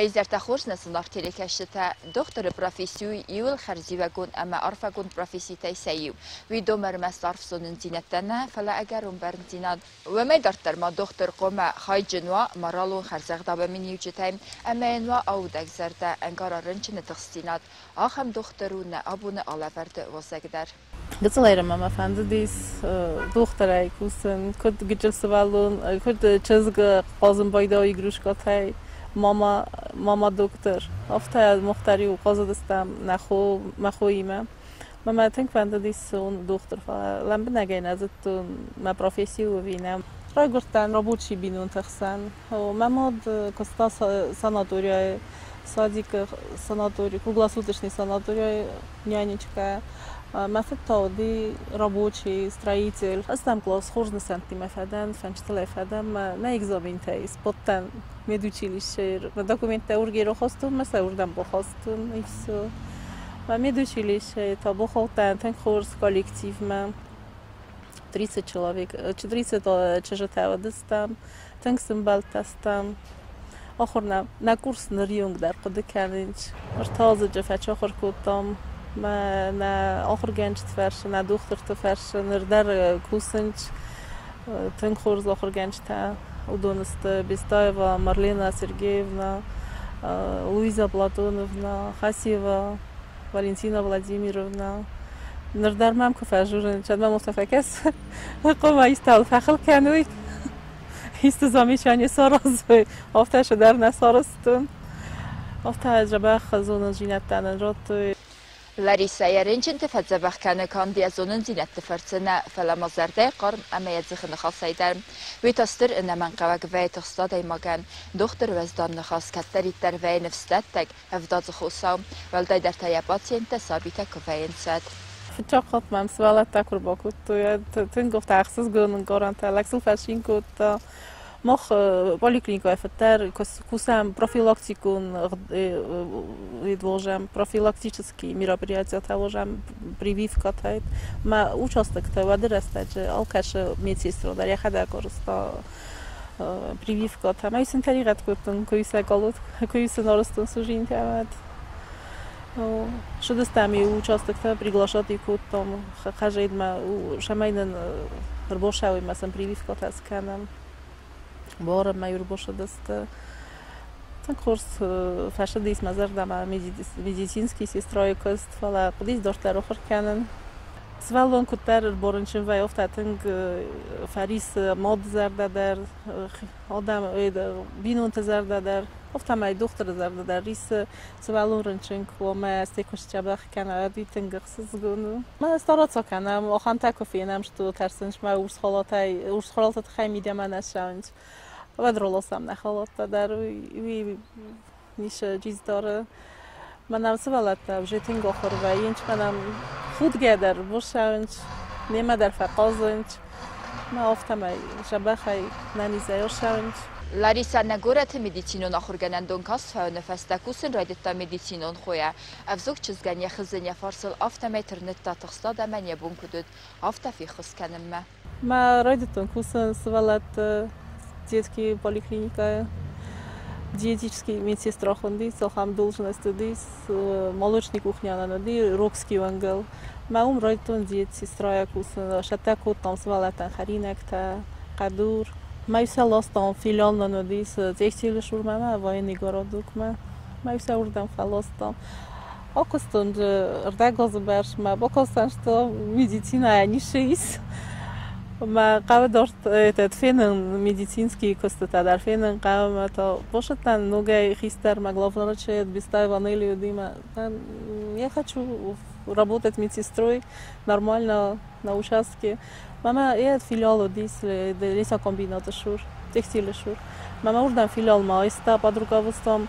Уӕ изӕртӕ хорз, нӕ зынаргъ телекӕсджытӕ! Дохтыры професси у иууыл хӕрзиуӕгон ӕмӕ арфӕгонд професситӕй сӕ иу. Уый домы ӕрмӕст арф зонындзинӕдтӕ нӕ, фӕлӕ ӕгӕрон бӕрндзинад. Уымӕй дарддӕр ма дохтыр хъуамӕ хайджын уа моралон хӕрзӕгъдауы миниуджытӕй ӕмӕ йын уа аудӕг зӕрдӕ, ӕнкъара рынчыны тыхстдзинад. Ахӕм дохтыр у нӕ абоны алӕвӕрды уазӕг дӕр. Гыццылӕй мӕ фӕндыдис дохтырӕй кусын, куыд гыццыл сывӕллон, куыд чызг хъазын байдайы игрушкӕтӕй, мама, мама доктор. Афтӕ мах дӕр-иу хъазыдыстӕм нӕ хо, мӕ хоимӕ. Мӕ тынг фӕндыдис сон дохтыр, фӕлӕ лӕмбынӕгӕй нӕ зыдтон, мӕ професси у ӕви нӕ. Райгуырдтӕн рабочий бинонты хсӕн. Мӕ мад куыста санаторийы, садикы санаторий, круглосуточный санаторийы нянечкӕ. Мӕ фыд та уыди рабочий, строитель. Ӕстӕм класс хорз нысӕнттимӕ фӕдӕн, фӕнчытылӕй фӕдӕн, мӕ нӕ экзаментӕй сбадтӕн медучилищейы. Мӕ документтӕ уыргӕй рахастон, мӕ сӕ уырдӕм бахастон, и все. Мӕ медучилищейы та бахаудтӕн тынг хорз коллективмӕ. 30 человек, 30 чызджытӕ уыдыстӕм, тынг сымбӕлдтӕстӕм. Ахуыр нӕ, нӕ курс нырйонг дӕр хъуыды кӕнынц. Ӕртӕдзыджы фӕчахуыр кодтам. Мӕ нӕ ахуыргӕнджыты фӕрсы, нӕ дохтырты фӕрсы ныр дӕр кусынц тынг хорз ахуыргӕнджытӕ. Уыдон сты Бестаева Марлена Сергеевна, Луиза Платоновна, Хасиева Валентина Владимировна. Ныр дӕр мӕм куы фӕжурын, кӕд мӕм афтӕ фӕкӕсы, хъуамӕ истӕуыл фӕхыл кӕной, исты замечание саразой, афтӕ сӕ дӕр нӕ сарӕзтон. Афтӕ дзӕбӕх зонындзинӕдтӕ нын радтой. Ларисӕ йӕ рынчынты фӕдзӕбӕх кӕны канд йӕ зонындзинӕдты фӕрцы нӕ, фӕлӕ ма зӕрдӕйы хъарм ӕмӕ йӕ дзыхы ныхасӕй дӕр. Уый та стыр ӕнӕмӕнгхъӕуӕг вӕййы тыхст адӕймагӕн. Дохтыр уӕздан ныхас кӕддӕриддӕр вӕййы ныфсдӕттӕг, ӕвдадзы хосау, уӕлдайдӕр та йӕ пациенттӕ сабитӕ куы вӕййынц, уӕд. Фыццаг хатт мӕм сывӕллӕттӕ куы рбакодтой, тынг афтӕ ӕхсызгон ӕнкъарӕнтӕ, лӕг сыл фӕцин кодта. Мах поликлиникӕйы фыддӕр кусӕм профилактикон вожӕм, профилактические мероприятиятӕ вожӕм, прививкӕтӕ. Мӕ участоктӕ уӕды рӕстӕджы алкӕцы медсестра дӕр йӕхӕдӕг арӕзта прививкӕтӕ. Мӕ сын тӕригъӕд кодтон, куы сӕ калод, куы сын арӕзтон сужинтӕ, уӕд. Сыдыстӕм-иу участоктӕ приглашать кодтам хӕзӕйдмӕ, цӕмӕй нын ӕрбацӕуой сын прививкӕтӕ скӕнӕм. Барӕмӕ ӕрбацыдысты. Тынг хорз фӕцыдис мӕ зӕрдӕмӕ медицинский сестрайы куыст, фӕлӕ хъуыдис дарддӕр ахуыр кӕнын. Сывӕллон куыддӕр ӕрбарынчын вӕййы, афтӕ тынг фӕрисы мады зӕрдӕ дӕр, адӕм, бинонты зӕрдӕ дӕр, афтӕмӕй дохтыры зӕрдӕ дӕр рисы. Сывӕллон рынчын куы уа ӕмӕ стӕй куы сдзӕбӕх кӕна, уӕд уый тынг ӕхсызгон у. Мӕ стараться кӕнӕм, ахӕмтӕ куы фенӕм, что тӕрсынц мӕ урс халатӕй, урс халаты тыххӕй мидӕмӕ нӕ ссӕуынц. Уӕд раласӕм нӕ халаттӕ дӕр, уый ницы джиздары. Мӕнӕ сывӕллӕттӕ уже тынг ахуыр вӕййынц, мӕнӕ худгӕ дӕр бассӕуынц, немӕ дӕр фӕхъазынц. Мӕ афтӕмӕй дзӕбӕхӕй нӕнизӕй ассӕуынц. Ларисӕ нӕ горӕты медицинон ахуыргӕнӕндон каст фӕуыны фӕстӕ кусын райдыдта медицинон хойӕ. Ӕвзонг чызгӕн йӕ хызын йӕ фарсыл афтӕмӕй тырныдта тыхст адӕмӕн йӕ бон куыд уыд, афтӕ феххуыс кӕнынмӕ. Мӕ райдыдтон кусын сывӕллӕтты детский поликлиникӕйы. Диетический медсестра хуынди, цахӕм должность уыдис, молочный кухня уыди, Рокский уӕнгыл. Мӕ уым райдыдтон диетсестрайӕ кусын, сӕттӕ кодтам сывӕллӕттӕн хӕринӕгтӕ, хъӕдур. Мӕ сӕ ластам филиал нын уыдис текстилы шурмӕмӕ, военный городокмӕ. Мӕ сӕ уырдӕм фӕластам. Акуыстон ӕрдӕг азы бӕрц мӕ бакастӕн, что медицинӕйӕ ницы ис. Мӕ хъӕуы дард этот фенын медицинские куыстытӕ дӕр фенын хъӕуы мӕ та башыдтӕн ногӕй хистӕрмӕ главврачы Бестаева Нелли уыди. Я хочу работать медсестрой нормально на участке. Мама этот филиал уыдис лесокомбинаты шур, текстилы шур. Мама уырдӕм филиалмӕ айста под руководством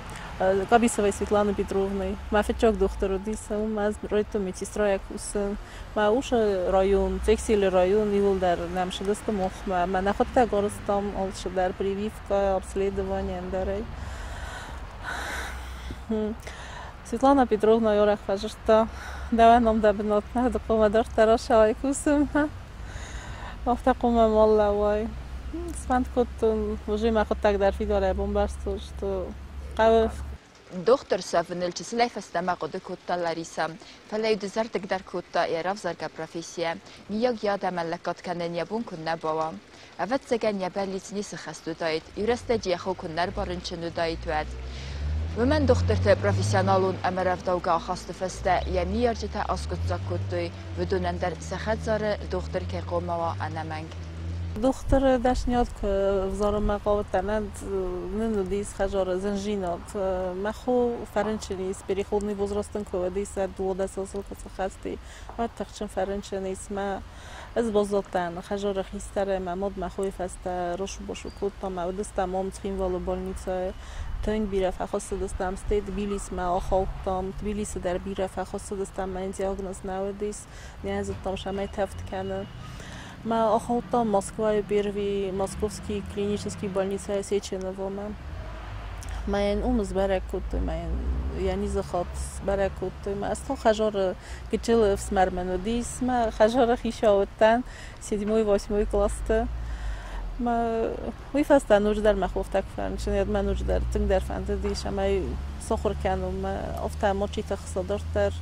Кабисовой Светланы Петровны. Мӕ фыццаг дохтыр уыдис, уым ӕз райдыдтон медсестрайӕ кусын. Мӕ усы район, текстилы район иууылдӕр нӕм сыдысты мохмӕ. Мӕ нӕхуыдтӕг арызтам алцыдӕр, прививка, обследование, ӕндӕрӕй. Светлана Петровна арӕх фӕдзырдта, дӕуӕн ам дӕ бынат нӕ, ды хъуамӕ дарддӕр ацӕуай кусынмӕ. Афтӕ хъуамӕ ма лӕууай. Сфӕнд кодтон, уже мӕ хъуыддаг дӕр фидарӕй бамбӕрстон, что хъӕуы. Дохтыр суӕвыныл чысылӕй фӕстӕмӕ хъуыды кодта Ларисӕ, фӕлӕ-иу дызӕрдыг дӕр кодта йӕ равзаргӕ профессийӕ, миййаг йӕ адӕмӕн лӕггад кӕнын йӕ бон куыннӕ бауа. Ӕвӕццӕгӕн, йӕ бӕллиц ницы хӕст уыдаид, иу рӕстӕджы йӕ хо куыннӕ ӕрбарынчын уыдаид, уӕд. Уымӕн дохтырты профессионалон ӕмӕ рӕвдаугӕ ахасты фӕстӕ йӕ ныййарджытӕ аскъуыддзаг кодтой, уыдонӕн дӕр сӕ хӕдзары дохтыр кӕй хъуамӕ уа ӕнӕмӕнг. Дохтыры дӕсныйад куы ӕвзарынмӕ хъавыдтӕн, нын уыдис хӕдзары зындзинад. Мӕ хо фӕрынчын ис, переходный возраст ын куы уыдис, 12 азыл куы сӕххӕст и, уӕд тыхджын фӕрынчын ис. Мӕ ӕз баззадтӕн хӕдзары хистӕрӕй, мӕ мад мӕ хойы фӕстӕ росу-босу кодта, мӕ уыдыстӕм ам Цхинвалы больницӕйы. Тынг бирӕ фӕхуыссыдыстӕм, стӕй Тбилисмӕ ахаудтам. Тбилисы дӕр бирӕ фӕхуыссыдыстӕм, мӕн диагноз нӕ уыдис, нӕ зыдтам, цӕмӕй тӕвд кӕны. Мӕ ахаудтам Москвайы первый Московский клинический больницӕйы Сеченовомӕ. Мӕн уым сбӕрӕг кодтой, мӕн йӕ низыхатт сбӕрӕг кодтой. Мӕ ӕз та хӕдзары гыццыл ӕфсымӕр мын уыдис, мӕ хӕдзары хицау уыдтӕн седьмой, восьмой классты. Мӕ уый фӕстӕ ноджыдӕр мӕ хофтӕ куы фӕрынчын, уӕд мӕ ноджыдӕр тынгдӕр фӕндыдис, ӕмӕ сахуыр кӕнон мӕ афтӕ мочиты хца дарддӕр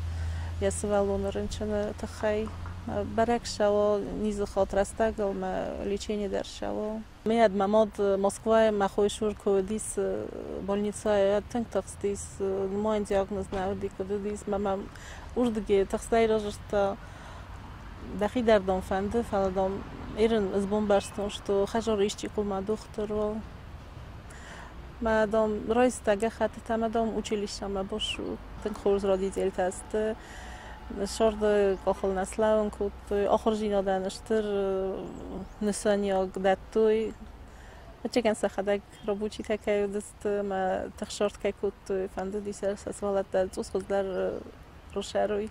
йӕ сывӕллоны рынчыны тыххӕй. Бӕрӕг ссӕуы низыхатт рӕстӕгыл, мӕ лечение дӕр ссӕуы. Мӕ мӕ мад Москвайы мӕ хойы цур куы уыдис больницӕйы, тынг тыхстис, нымайын диагноз нӕ уыди, куыд уыдис. Мӕ мӕм уырдыгӕй тыхстӕй разырдта, дӕхи дӕр дам фӕнды, фӕлӕ дам Ирын ӕз бамбӕрстон, что хӕдзары исчи хъуамӕ дохтыр уа. Мӕ дам райста гӕххӕттытӕ, мӕ дам училищӕмӕ башу. Тынг хорз родительтӕ сты. Сӕрды къахыл нӕ слӕууын кодтой, ахуырдзинадӕн стыр нысаниуӕг дӕттой. Ӕцӕгӕн сӕхӕдӕг рабочитӕ кӕй уыдысты ӕмӕ тыхсард кӕй кодтой, фӕндыди сӕ сӕ сывӕллӕттӕ цъус хуыздӕр росӕрой.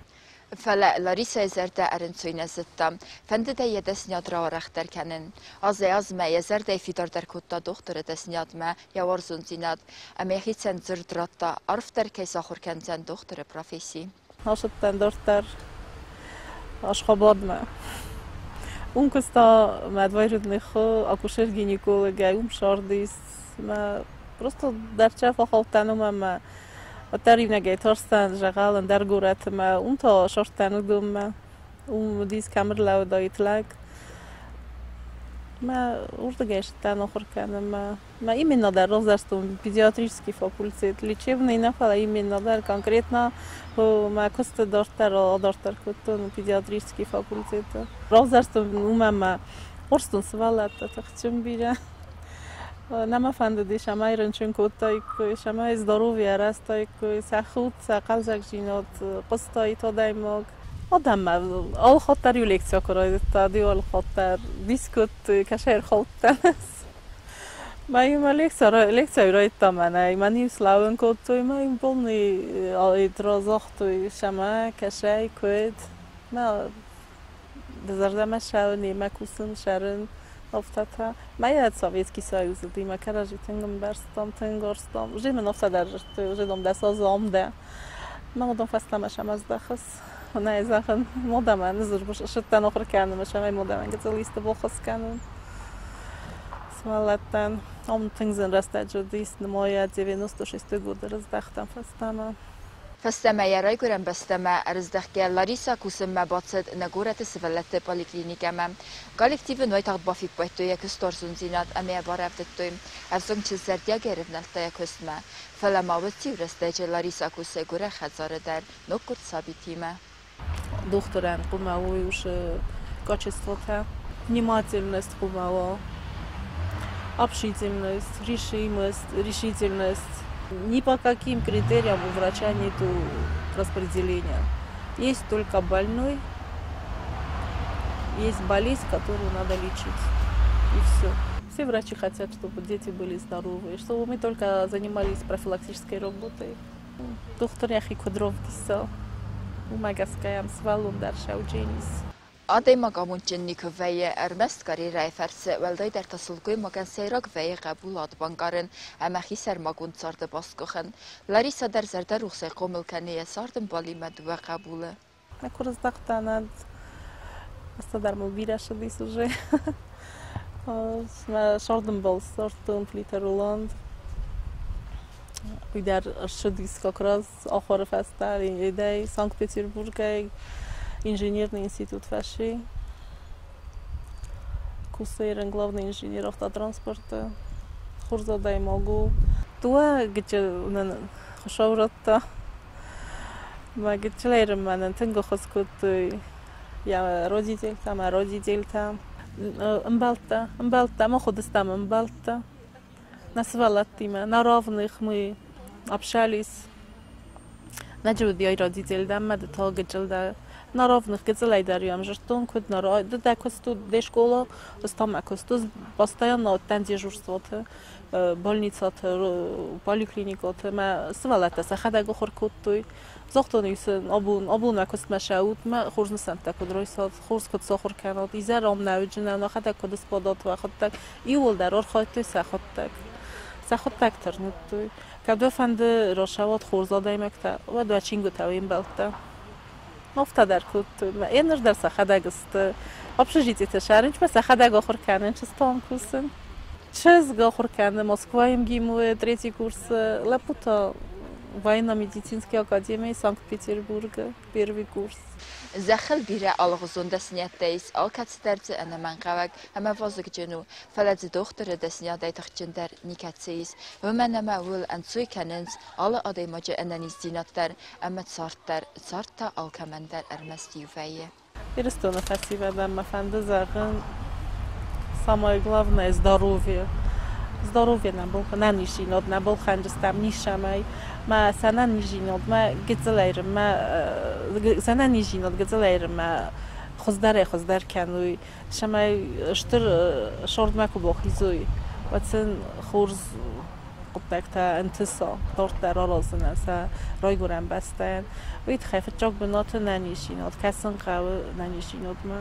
Фӕлӕ Ларисӕйы зӕрдӕ ӕрынцой нӕ зыдта, фӕндыд ӕй йӕ дӕсныйад рауӕрӕхдӕр кӕнын. Азӕй-азмӕ йӕ зӕрдӕйы фидардӕр кодта дохтыры дӕсныйадмӕ йӕ уарзондзинад ӕмӕ йӕхицӕн дзырд радта, арфдӕр кӕй сахуыр кӕндзӕн дохтыры професси. Ацыдтӕн дарддӕр Ашхабадмӕ. Уым куыста мӕ двоюродный хо, акушер-гинекологӕй, уым сардис. Мӕ просто дӕрддзӕф ахаудтӕн уым ӕмӕ уӕддӕр иунӕгӕй тарстӕн, зӕгъӕл ӕндӕр горӕты мӕ уым та сардтӕн уыдонмӕ. Уым уыдис кӕм ӕрлӕууыдаид лӕг. Мӕ уырдыгӕй ссыдтӕн ахуыр кӕнынмӕ. Мӕ именно дӕр равзӕрстон педиатрический факультет. Лечебный нӕ, фӕлӕ именно дӕр конкретно мӕ куысты дарддӕр адарддӕр кодтон педиатрический факультеты. Равзӕрстон уымӕн мӕ уарзтон сывӕллӕтты тыхджын бирӕ. Нӕ мӕ фӕндыдис, ӕмӕ рынчын кодтаиккой, цӕмӕй здоровье арӕзтаиккой, сӕ худ, сӕ хъӕлдзӕгдзинад хъуыстаид адӕймаг. Адӕммӕ алыхатт дӕр иу лекци куы райдыдта, иу алыхатт дӕр дис кодтой, кӕсӕй ӕрхаудтӕн. Мӕ имӕ лекцийы райдыдта мӕнӕй. Мӕн-иу слӕууын кодтой, мӕ иу полный разагътой сӕмӕ, кӕсӕй, куыд. Мӕ зӕрдӕмӕ ссӕуын, йемӕ кусын, сӕрын, афтӕтӕ. Мӕ йӕ Советский Союз уыди, мӕ кӕрӕдзи тынг ӕмбӕрстам, тынг уарзтам. Уже мын афтӕ дӕр дзырдтой, уже дам дӕ сӕ ам дӕ. Мӕ уыдон фӕстӕмӕ сӕм ӕздӕхыс. Нӕ зӕгъын, модӕмӕ ссыдтӕн ахуыр кӕнынмӕ, цӕмӕй модӕмӕ гыццыл исты баххуыс кӕнон сывӕллӕттӕн. Ам тынг зын рӕстӕджы уыдис, нымайӕ 96 годы рыздӕхтӕн фӕстӕмӕ. Фӕстӕмӕ йӕ райгуырӕн бӕстӕмӕ ӕрыздӕхгӕ Ларисӕ кусынмӕ бацыд нӕ горӕты сывӕллӕтты поликлиникӕмӕ. Коллективы уайтагъд бафиппайдтой йӕ куыстуарзондзинад ӕмӕ йӕ барӕвдыдтой. Ӕвзонг чызг зӕрдиагӕй ӕрывнӕлдта йӕ куыстмӕ. Фӕлӕ ма уыд иу рӕстӕджы Ларисӕ кусы гуырӕн хӕдзары дӕр ноггуырд сабитимӕ. Дохтырӕн хъуамӕ уой уыцы качествотӕ. Внимательность хъуамӕ уа, общительность, решимость, решительность. Ни по каким критериям у врача нету распределения. Есть только больной, есть болезнь, которую надо лечить. И все. Все врачи хотят, чтобы дети были здоровы, чтобы мы только занимались профилактической работой. Дохтыр йӕхи куыд равдиса, уымӕ гӕсгӕ йӕм сывӕллон дӕр сӕвджен ис. Адӕймаг амондджын никуы вӕййы, ӕрмӕст карьерӕйы фӕрцы, уӕлдайдӕр та сылгоймагӕн сӕйраг вӕййы хъӕбулад банкъарын ӕмӕ хисӕрмагонд царды басгуыхын. Ларисӕ дӕр зӕрдӕрухсӕй хъомыл кӕны йӕ цардӕмбалимӕ дыууӕ хъӕбулы. Мӕ куы рыздӕхтӕн, ӕд мыл бирӕ ссыдис уже. Мӕ цардӕмбал ссардтон Плиты Роланд. Уый дӕр ссыдис как раз ахуыры фӕстӕ Ленинградӕй, Санкт-Петербургӕй инженерный институт фӕци. Кусы главный инженер автотранспорта. Хорз адӕймаг у. Дыууӕ гыццыл нын Хуыцау радта. Мӕ гыццылӕй мӕнӕн тынг ӕххуыс кодтой йӕ родительтӕ, мӕ родительтӕ. Ӕмбӕлттӕ, ӕмбӕлттӕ, мӕ худыстам ӕмбӕлттӕ. Нӕ сывӕллӕттимӕ, на равных мы общались. Нӕ уыди родитель дӕ, мӕ ды та гыццыл дӕ. На равных гыццылӕй дӕр йӕм зыдтон, куыд на ды дӕ куыст у де школа, ӕз та мӕ куыст. Постоянно уыдтӕн дежурствоты, больницаты, поликлиникаты. Мӕ сывӕллӕттӕ сӕхӕдӕг ахуыр кодтой. Загътон-иу сын, абон, абон мӕ куыстмӕ сӕут, мӕ хорз нысӕнттӕ куыд райсат, хорз куыд сахуыр кӕнат, изӕр ам нӕ уыджынӕн, нӕхӕдӕг куыд сбадат уӕхуыдтӕг. Иууылдӕр архайдтой сӕхуыдтӕг. Сӕхуыдтӕг тырныдтой. Кӕд уӕ фӕнды рацӕуат хорз адӕймӕгтӕ, уӕд уӕ чингуытӕ уе мбӕлттӕ. Афтӕ дӕр кодтой. Мӕ ныр дӕр сӕхӕдӕг сты. Общежититы сӕрынчмӕ сӕхӕдӕг ахуыр кӕнын, чызг кусын. Чызг ахуыр кӕны Москвайы МГИМО-йы третий курсы, лӕппу та военно-медицинской академийы Санкт-Петербургы первый курс. Зӕххыл бирӕ алыгъуызон дӕсныйӕдтӕ ис, алкӕцыдӕр дзы ӕнӕмӕнгхъӕуӕг ӕмӕ вазыгджын у, фӕлӕ дзы дохтыры дӕсныйадӕй тыхджындӕр никӕцы ис, уымӕн ӕмӕ ууыл ӕнцой кӕнынц алы адӕймаджы ӕнӕниздзинад дӕр ӕмӕ цард дӕр, цард та алкӕмӕн дӕр ӕрмӕст иу вӕййы. Ирыстоны фӕсивӕдӕн мӕ фӕнды зӕгъын, самое главное – здоровье. Здоровье нӕ нӕниздзинад нӕ балхӕндзыстӕм ницӕмӕй. Мӕ сӕнӕниздзинадмӕ гыццылӕй мӕ сӕнӕниздзинад гыццылӕй мӕ хуыздӕрӕй хуыздӕр кӕной, цӕмӕй стыр сордмӕ куы бахизой, уӕд сын хорз хъуыддӕгтӕ ӕнтыса дарддӕр аразынӕн сӕ райгуырӕн бӕстӕйӕн. Уый тыххӕй фыццаг бынаты нӕниздзинад, кӕсын хъӕуы нӕниздзинадмӕ.